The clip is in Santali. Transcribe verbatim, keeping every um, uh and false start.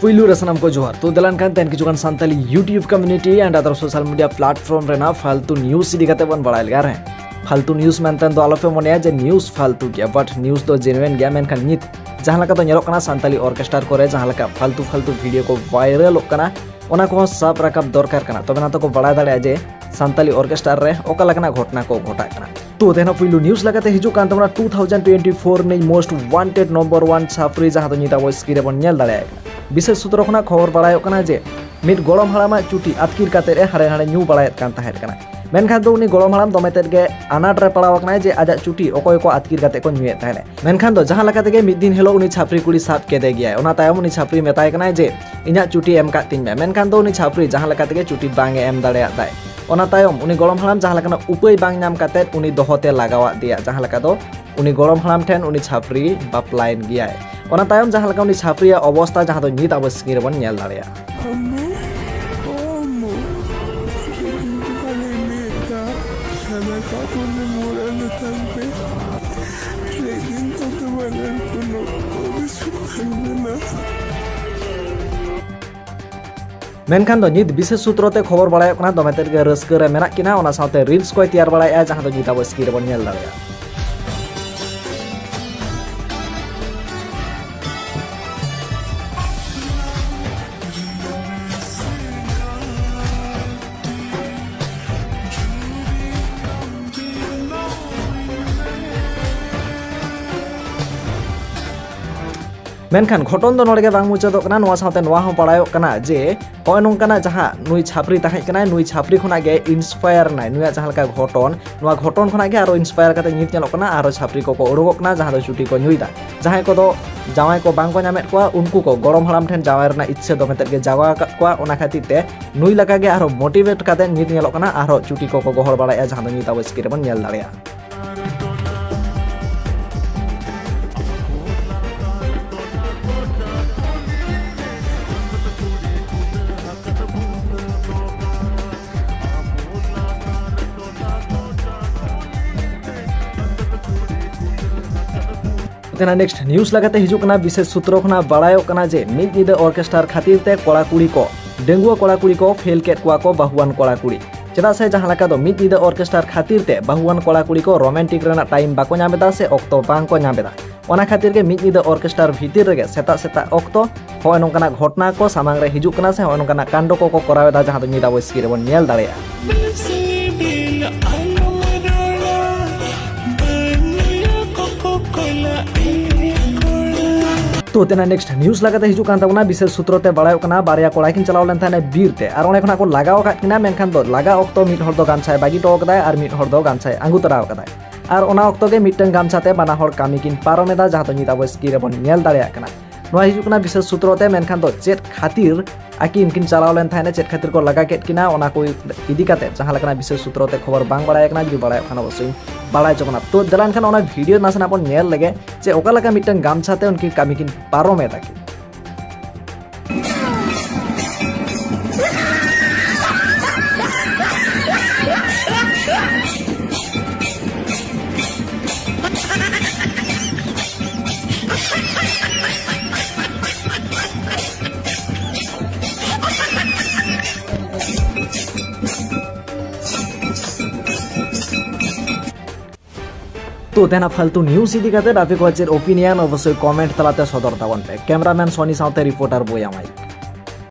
ᱯᱩᱭᱞᱩ ᱨᱮ ᱥᱟᱱᱟᱢ ᱠᱚ ᱡᱚᱦᱟᱨ᱾ ᱛᱚ ᱫᱮᱞᱟᱱ ᱠᱟᱱ ᱛᱟᱦᱮᱱ ᱠᱤᱪᱷᱩ ᱜᱟᱱ Santali YouTube community and other social media platform ᱨᱮᱱᱟᱜ ᱯᱷᱟᱞᱛᱩ news ᱤᱫᱤ ᱠᱟᱛᱮ ᱵᱚᱱ ᱵᱟᱲᱟᱭ ᱞᱮᱜᱟ ᱨᱮ᱾ ᱯᱷᱟᱞᱛᱩ news ᱢᱮᱱᱛᱮ ᱫᱚ ᱟᱞᱚᱯᱮ ᱢᱚᱱᱮᱭᱟ ᱡᱮ news ᱯᱷᱟᱞᱛᱩ ᱜᱮᱭᱟ, but news ᱫᱚ genuine ᱜᱮᱭᱟ᱾ ᱢᱮᱱᱠᱷᱟᱱ ᱱᱤᱛ ᱡᱟᱦᱟᱸ ᱞᱮᱠᱟ ᱫᱚ ᱧᱮᱞᱚᱜ ᱠᱟᱱᱟ ᱥᱟᱱᱛᱟᱞᱤ orchestra ᱠᱚᱨᱮ ᱡᱟᱦᱟᱸ ᱞᱮᱠᱟ ᱯᱷᱟᱞᱛᱩ ᱯᱷᱟᱞᱛᱩ video ᱠᱚ viralᱚᱜ ᱠᱟᱱᱟ, ᱚᱱᱟ ᱠᱚᱦᱚᱸ ᱥᱟᱵ ᱨᱟᱠᱟᱵ ᱫᱚᱨᱠᱟᱨ ᱠᱟᱱᱟ, ᱛᱚᱵᱮ ᱱᱟ ᱛᱚᱠᱚ ᱵᱟᱲᱟᱭ ᱫᱟᱲᱮᱭᱟᱜᱼᱟ ᱡᱮ ᱥᱟᱱᱛᱟᱞᱤ orchestra ᱨᱮ ᱚᱠᱟ ᱞᱮᱠᱟᱱᱟᱜ ᱜᱷᱚᱴᱚᱱᱟ ᱠᱚ ᱜᱷᱚᱴᱟᱜ ᱠᱟᱱᱟ᱾ ᱛᱚ ᱛᱮᱦᱮᱧ ᱯᱩᱭᱞᱩ news ᱞᱮᱠᱟᱛᱮ ᱦᱤᱡᱩᱜ ᱠᱟᱱ ᱛᱟᱵᱚᱱᱟ two thousand twenty four ᱨᱤᱱᱤᱡ most wanted number one ᱪᱷᱟᱯᱨᱤ, ᱡᱟᱦᱟᱸ ᱫᱚ ᱱᱤᱛ ᱟᱵᱚ screen ᱨᱮᱵᱚᱱ ᱧᱮᱞ ᱫᱟᱲᱮᱭᱟᱭ ᱠᱟᱱᱟ᱾ ᱵᱤᱥᱮᱥ ᱥᱩᱛᱨᱚ ᱠᱷᱚᱱᱟᱜ ᱠᱷᱚᱵᱚᱨ ᱵᱟᱲᱟᱭᱚᱜ ᱠᱟᱱᱟ ᱡᱮ ᱢᱤᱫ ᱜᱚᱲᱚᱢ ᱦᱟᱲᱟᱢᱟᱜ ᱪᱩᱴᱤ ᱟᱹᱛᱠᱤᱨ ᱠᱟᱛᱮ ᱮ ᱦᱟᱸᱰᱮ ᱱᱟᱰᱮ ᱧᱩ ᱵᱟᱲᱟᱭᱮᱫ ᱠᱟᱱ ᱛᱟᱦᱮᱸᱫ ᱠᱟᱱᱟ᱾ ᱢᱮᱱᱠᱷᱟᱱ ᱫᱚ ᱩᱱᱤ ᱜᱚᱲᱚᱢ ᱦᱟᱲᱟᱢ ᱫᱚᱢᱮ ᱛᱮᱫ ᱜᱮ ᱟᱱᱟᱴ ᱨᱮ ᱯᱟᱲᱟᱣ ᱟᱠᱟᱱᱟᱭ ᱡᱮ ᱟᱡᱟᱜ ᱪᱩᱴᱤ ᱚᱠᱚᱭ ᱠᱚ ᱟᱹᱛᱠᱤᱨ ᱠᱟᱛᱮ ᱠᱚ ᱧᱩᱭᱮᱫ ᱛᱟᱦᱮᱸᱫ᱾ ᱢᱮᱱᱠᱷᱟᱱ ᱫᱚ ᱡᱟᱦᱟᱸ ᱞᱮᱠᱟ ᱛᱮᱜᱮ ᱢᱤᱫ ᱫᱤᱱ ᱦᱤᱞᱳᱜ ᱩᱱᱤ ᱪᱷᱟᱯᱨᱤ ᱠᱩᱲᱤ ᱥᱟᱵ ᱠᱮᱫᱮ ᱜᱮᱭᱟᱭ᱾ ᱚᱱᱟ ᱛᱟᱭᱚᱢ ᱩᱱᱤ ᱪᱷᱟᱯᱨᱤ ᱢᱮᱛᱟᱭ ᱠᱟᱱᱟᱭ ᱡᱮ ᱤᱧᱟᱜ ᱪᱩᱴᱤ ᱮᱢ ᱠᱟᱜ ᱛᱤᱧ ᱢᱮ᱾ ᱢᱮᱱᱠᱷᱟᱱ ᱫᱚ ᱩᱱᱤ ᱪᱷᱟᱯᱨᱤ ᱡᱟᱦᱟᱸ ᱞᱮᱠᱟ ᱛᱮᱜᱮ ᱪᱩᱴᱤ ᱵᱟᱝ ᱮ ᱮᱢ ᱫᱟᱲᱮᱭᱟᱫ ᱫᱟᱭ᱾ ᱚᱱᱟ ᱛᱟᱭᱚᱢ ᱩᱱᱤ ᱜᱚᱲᱚᱢ ᱦᱟᱲᱟᱢ ᱡᱟᱦᱟᱸ ᱞᱮᱠᱟᱱᱟᱜ ᱩᱯᱟᱹᱭ ᱵᱟᱝ ᱧᱟᱢ ᱠᱟᱛᱮᱫ ᱩᱱᱤ ᱫᱚᱦᱚ ᱛᱮ ᱞᱟᱜᱟᱣᱟᱫ ᱫᱮᱭᱟ, ᱡᱟᱦᱟᱸ ᱞᱮᱠᱟ ᱫᱚ ᱩᱱᱤ ᱜᱚᱲᱚᱢ ᱦᱟᱲᱟᱢ ᱴᱷᱮᱱ ᱩᱱᱤ ᱪᱷᱟᱯᱨᱤ ᱵᱟᱯᱞᱟᱭᱮᱱ ᱜᱮᱭᱟᱭ᱾ ᱚᱱᱟ ᱛᱟᱭᱚᱢ ᱡᱟᱦᱟᱸ ᱞᱮᱠᱟ ᱩᱱᱤ ᱪᱷᱟᱯᱨᱤᱭᱟᱜ ᱚᱵᱚᱥᱛᱟ, ᱡᱟᱦᱟᱸ ᱫᱚ ᱱᱤᱛ ᱟᱵᱚ screen ᱨᱮᱵᱚᱱ ᱧᱮᱞ ᱫᱟᱲᱮᱭᱟᱜᱼᱟ᱾ ᱟᱢ ᱫᱚ, ᱚ ᱟᱢ ᱫᱚ, ᱪᱮᱫ ᱤᱧ ᱫᱚ ᱵᱟᱞᱮ ᱞᱟᱹᱭᱮᱫᱟ, ᱥᱟᱫᱟ ᱠᱟᱯᱚᱲ ᱨᱮ ᱢᱚᱲᱟ ᱞᱮᱛᱟᱢ ᱯᱮ, ᱞᱟᱹᱭ ᱫᱤᱱ ᱛᱚ ᱛᱚ ᱵᱟᱞᱮ ᱠᱳᱱᱳ ᱚᱵᱷᱤᱥᱩᱠ ᱛᱟᱦᱮᱸ ᱞᱮᱱᱟ᱾ ᱢᱮᱱᱠᱷᱟᱱ ᱫᱚ ᱱᱤᱛ ᱵᱤᱥᱮᱥ ᱥᱩᱛᱨᱚ ᱛᱮ ᱠᱷᱚᱵᱚᱨ ᱵᱟᱲᱟᱭᱚᱜ ᱠᱟᱱᱟ, ᱫᱚᱢᱮ ᱛᱮᱫ ᱜᱮ ᱨᱟᱹᱥᱠᱟᱹ ᱨᱮ ᱢᱮᱱᱟᱜ ᱠᱤᱱᱟ, ᱚᱱᱟ ᱥᱟᱶᱛᱮ reels ᱠᱚᱭ ᱛᱮᱭᱟᱨ ᱵᱟᱲᱟᱭᱮᱫᱼᱟ, ᱡᱟᱦᱟᱸ ᱫᱚ ᱱᱤᱛ ᱟᱵᱚ screen ᱨᱮᱵᱚᱱ ᱧᱮᱞ ᱫᱟᱲᱮᱭᱟᱜᱼᱟ᱾ ᱢᱮᱱᱠᱷᱟᱱ ᱜᱷᱚᱴᱚᱱ ᱫᱚ ᱱᱚᱰᱮ ᱜᱮ ᱵᱟᱝ ᱢᱩᱪᱟᱹᱫᱚᱜ ᱠᱟᱱᱟ᱾ ᱱᱚᱣᱟ ᱥᱟᱶᱛᱮ ᱱᱚᱣᱟ ᱦᱚᱸ ᱵᱟᱲᱟᱭᱚᱜ ᱠᱟᱱᱟ ᱡᱮ ᱱᱚᱜᱼᱚᱭ ᱱᱚᱝᱠᱟᱱᱟᱜ ᱡᱟᱦᱟᱸ ᱱᱩᱭ ᱪᱷᱟᱯᱨᱤ ᱛᱟᱦᱮᱸ ᱠᱟᱱᱟᱭ, ᱱᱩᱭ ᱪᱷᱟᱯᱨᱤ ᱠᱷᱚᱱᱟᱜ ᱜᱮ inspire ᱮᱱᱟᱭ᱾ ᱱᱩᱭᱟᱜ ᱡᱟᱦᱟᱸ ᱞᱮᱠᱟ ᱜᱷᱚᱴᱚᱱ, ᱱᱚᱣᱟ ᱜᱷᱚᱴᱚᱱ ᱠᱷᱚᱱᱟᱜ ᱜᱮ ᱟᱨᱚ inspire ᱠᱟᱛᱮ ᱱᱤᱛ ᱧᱮᱞᱚᱜ ᱠᱟᱱᱟ ᱟᱨᱚ ᱪᱷᱟᱯᱨᱤ ᱠᱚᱠᱚ ᱩᱰᱩᱠᱚᱜ ᱠᱟᱱᱟ, ᱡᱟᱦᱟᱸ ᱫᱚ ᱪᱩᱴᱤ ᱠᱚ ᱧᱩᱭᱮᱫᱟ᱾ ᱡᱟᱦᱟᱸᱭ ᱠᱚᱫᱚ ᱡᱟᱶᱟᱭ ᱠᱚ ᱵᱟᱝ ᱠᱚ ᱧᱟᱢᱮᱫ ᱠᱚᱣᱟ, ᱩᱱᱠᱩ ᱠᱚ ᱜᱚᱲᱚᱢ ᱦᱟᱲᱟᱢ ᱴᱷᱮᱱ ᱡᱟᱶᱟᱭ ᱨᱮᱱᱟᱜ ᱤᱪᱪᱷᱟᱹ ᱫᱚᱢᱮ ᱛᱮᱫ ᱜᱮ ᱡᱟᱜᱟᱣ ᱟᱠᱟᱫ ᱠᱚᱣᱟ᱾ ᱚᱱᱟ ᱠᱷᱟᱹᱛᱤᱨ ᱛᱮ ᱱᱩᱭ ᱞᱮᱠᱟ ᱜᱮ ᱟᱨᱚ motivate ᱠᱟᱛᱮ ᱱᱤᱛ ᱧᱮᱞᱚᱜ ᱠᱟᱱᱟ ᱟᱨᱦᱚᱸ ᱪᱩᱴᱤ ᱠᱚᱠᱚ ᱜᱚᱦᱚᱲ ᱵᱟᱲᱟᱭᱮᱫᱼᱟ, ᱡᱟᱦᱟᱸ ᱫᱚ ᱱᱤᱛ ᱟᱵᱚ screen ᱨᱮᱵᱚᱱ ᱧᱮᱞ ᱫᱟᱲᱮᱭᱟᱜᱼᱟ᱾ ᱛᱮᱱᱟᱜ ᱱᱮᱠᱥᱴ ᱱᱤᱭᱩᱡᱽ ᱞᱮᱠᱟᱛᱮ ᱦᱤᱡᱩᱜ ᱠᱟᱱᱟ, ᱵᱤᱥᱮᱥ ᱥᱩᱛᱨᱚ ᱠᱷᱚᱱᱟᱜ ᱵᱟᱲᱟᱭᱚᱜ ᱠᱟᱱᱟ ᱡᱮ ᱢᱤᱫ ᱧᱤᱫᱟᱹ ᱚᱨᱠᱮᱥᱴᱟᱨ ᱠᱷᱟᱹᱛᱤᱨ ᱛᱮ ᱠᱚᱲᱟ ᱠᱩᱲᱤ ᱠᱚ, ᱰᱟᱺᱜᱩᱣᱟᱹ ᱠᱚᱲᱟ ᱠᱩᱲᱤ ᱠᱚ ᱯᱷᱮᱞ ᱠᱮᱫ ᱠᱚᱣᱟ ᱠᱚ ᱵᱟᱹᱦᱩᱣᱟᱱ ᱠᱚᱲᱟ ᱠᱩᱲᱤ᱾ ᱪᱮᱫᱟᱜ ᱥᱮ ᱡᱟᱦᱟᱸ ᱞᱮᱠᱟ ᱫᱚ ᱢᱤᱫ ᱧᱤᱫᱟᱹ ᱚᱨᱠᱮᱥᱴᱟᱨ ᱠᱷᱟᱹᱛᱤᱨ ᱛᱮ ᱵᱟᱹᱦᱩᱣᱟᱱ ᱠᱚᱲᱟ ᱠᱩᱲᱤ ᱠᱚ ᱨᱳᱢᱟᱱᱴᱤᱠ ᱨᱮᱱᱟᱜ ᱴᱟᱭᱤᱢ ᱵᱟᱠᱚ ᱧᱟᱢ ᱮᱫᱟ ᱥᱮ ᱚᱠᱛᱚ ᱵᱟᱝ ᱠᱚ ᱧᱟᱢ ᱮᱫᱟ, ᱚᱱᱟ ᱠᱷᱟᱹᱛᱤᱨ ᱜᱮ ᱢᱤᱫ ᱧᱤᱫᱟᱹ ᱚᱨᱠᱮᱥᱴᱟᱨ ᱵᱷᱤᱛᱤᱨ ᱨᱮᱜᱮ ᱥᱮᱛᱟᱜ ᱥᱮᱛᱟᱜ ᱚᱠᱛᱚ ᱦᱚᱸᱜᱼᱚᱭ ᱱᱚᱝᱠᱟᱱᱟᱜ ᱜᱷᱚᱴᱱᱟ ᱠᱚ ᱥᱟᱢᱟᱝ ᱨᱮ ᱦᱤᱡᱩᱜ ᱠᱟᱱᱟ ᱥᱮ ᱦᱚᱸᱜᱼᱚᱭ ᱱᱚᱝᱠᱟᱱᱟᱜ ᱠᱟᱱᱰᱚ ᱠᱚᱠᱚ ᱠᱚᱨᱟᱣ ᱮᱫᱟ, ᱡᱟᱦᱟᱸ ᱫᱚ ᱱᱤᱛ ᱟᱵᱚ ᱥᱠᱨᱤᱱ ᱨᱮᱵᱚᱱ ᱧᱮᱞ ᱫᱟᱲᱮᱭᱟᱜᱼᱟ᱾ ᱛᱚ ᱛᱮᱱᱟᱜ ᱱᱮᱠᱥᱴ ᱱᱤᱭᱩᱡᱽ ᱞᱮᱠᱟᱛᱮ ᱦᱤᱡᱩᱜ ᱠᱟᱱ ᱛᱟᱵᱚᱱᱟ, ᱵᱤᱥᱮᱥ ᱥᱩᱛᱨᱚ ᱛᱮ ᱵᱟᱲᱟᱭᱚᱜ ᱠᱟᱱᱟ ᱵᱟᱨᱭᱟ ᱠᱚᱲᱟ ᱠᱤᱱ ᱪᱟᱞᱟᱣ ᱞᱮᱱ ᱛᱟᱦᱮᱱᱟ ᱵᱤᱨ ᱛᱮ, ᱟᱨ ᱚᱸᱰᱮ ᱠᱷᱚᱱᱟᱜ ᱠᱚ ᱞᱟᱜᱟᱣ ᱟᱠᱟᱫ ᱠᱤᱱᱟ᱾ ᱢᱮᱱᱠᱷᱟᱱ ᱫᱚ ᱞᱟᱜᱟ ᱚᱠᱛᱚ ᱢᱤᱫ ᱦᱚᱲ ᱫᱚ ᱜᱟᱢᱪᱷᱟᱭ ᱵᱟᱹᱜᱤ ᱦᱚᱴᱚ ᱠᱟᱫᱟᱭ ᱟᱨ ᱢᱤᱫ ᱦᱚᱲ ᱫᱚ ᱜᱟᱢᱪᱷᱟᱭ ᱟᱹᱜᱩ ᱛᱚᱨᱟ ᱟᱠᱟᱫᱟᱭ᱾ ᱟᱨ ᱚᱱᱟ ᱚᱠᱛᱚ ᱜᱮ ᱢᱤᱫᱴᱟᱝ ᱜᱟᱢᱪᱷᱟ ᱛᱮ ᱵᱟᱱᱟ ᱦᱚᱲ ᱠᱟᱹᱢᱤ ᱠᱤᱱ ᱯᱟᱨᱚᱢ ᱮᱫᱟ, ᱡᱟᱦᱟᱸ ᱫᱚ ᱱᱤᱛ ᱟᱵᱚ ᱥᱠᱨᱤᱱ ᱨᱮᱵᱚᱱ ᱧᱮᱞ ᱫᱟᱲᱮᱭᱟᱜ ᱠᱟᱱᱟ᱾ ᱱᱚᱣᱟ ᱦᱤᱡᱩᱜ ᱠᱟᱱᱟ ᱵᱤᱥᱮᱥ ᱥᱩᱛᱨᱚ ᱛᱮ, ᱢᱮᱱᱠᱷᱟᱱ ᱫᱚ ᱪᱮᱫ ᱠᱷᱟᱹᱛᱤᱨ ᱟᱹᱠᱤᱱ ᱠᱤᱱ ᱪᱟᱞᱟᱣ ᱞᱮᱱ ᱛᱟᱦᱮᱸᱱᱟ, ᱪᱮᱫ ᱠᱷᱟᱹᱛᱤᱨ ᱠᱚ ᱞᱟᱜᱟ ᱠᱮᱫ ᱠᱤᱱᱟ, ᱚᱱᱟ ᱠᱚ ᱤᱫᱤ ᱠᱟᱛᱮ ᱡᱟᱦᱟᱸ ᱞᱮᱠᱟᱱᱟᱜ ᱵᱤᱥᱮᱥ ᱥᱩᱛᱨᱚ ᱛᱮ ᱠᱷᱚᱵᱚᱨ ᱵᱟᱝ ᱵᱟᱲᱟᱭ ᱠᱟᱱᱟ᱾ ᱡᱩᱫᱤ ᱵᱟᱲᱟᱭᱚᱜ ᱠᱷᱟᱱ ᱚᱵᱚᱥᱥᱳᱭ ᱵᱟᱲᱟᱭ ᱦᱚᱪᱚ ᱠᱟᱱᱟ᱾ ᱛᱚ ᱫᱮᱞᱟ ᱮᱱᱠᱷᱟᱱ ᱚᱱᱟ ᱵᱷᱤᱰᱤᱭᱳ ᱱᱟᱥᱮᱱᱟᱜ ᱵᱚᱱ ᱧᱮᱞ ᱞᱮᱜᱮ ᱡᱮ ᱚᱠᱟ ᱞᱮᱠᱟ ᱢᱤᱫᱴᱟᱝ ᱜᱟᱢᱪᱷᱟ ᱛᱮ ᱩᱱᱠᱤᱱ ᱠᱟᱹᱢᱤ ᱠᱤᱱ ᱯᱟᱨᱚᱢ ᱮᱫᱟ ᱠᱤᱱ᱾ ᱛᱚ ᱛᱮᱦᱮᱧᱟᱜ ᱯᱷᱟᱞᱛᱩ ᱱᱤᱭᱩᱡᱽ ᱤᱫᱤ ᱠᱟᱛᱮ ᱟᱯᱮ ᱠᱚᱣᱟᱜ ᱪᱮᱫ ᱳᱯᱤᱱᱤᱭᱚᱱ, ᱚᱵᱚᱥᱥᱳᱭ ᱠᱚᱢᱮᱱᱴ ᱛᱟᱞᱟᱛᱮ ᱥᱚᱫᱚᱨ ᱛᱟᱵᱚᱱ ᱯᱮ᱾ ᱠᱮᱢᱮᱨᱟᱢᱮᱱ ᱥᱚᱱᱤ ᱥᱟᱶᱛᱮ ᱨᱤᱯᱳᱨᱴᱟᱨ ᱵᱚᱭᱟ ᱢᱟᱭᱤᱠ᱾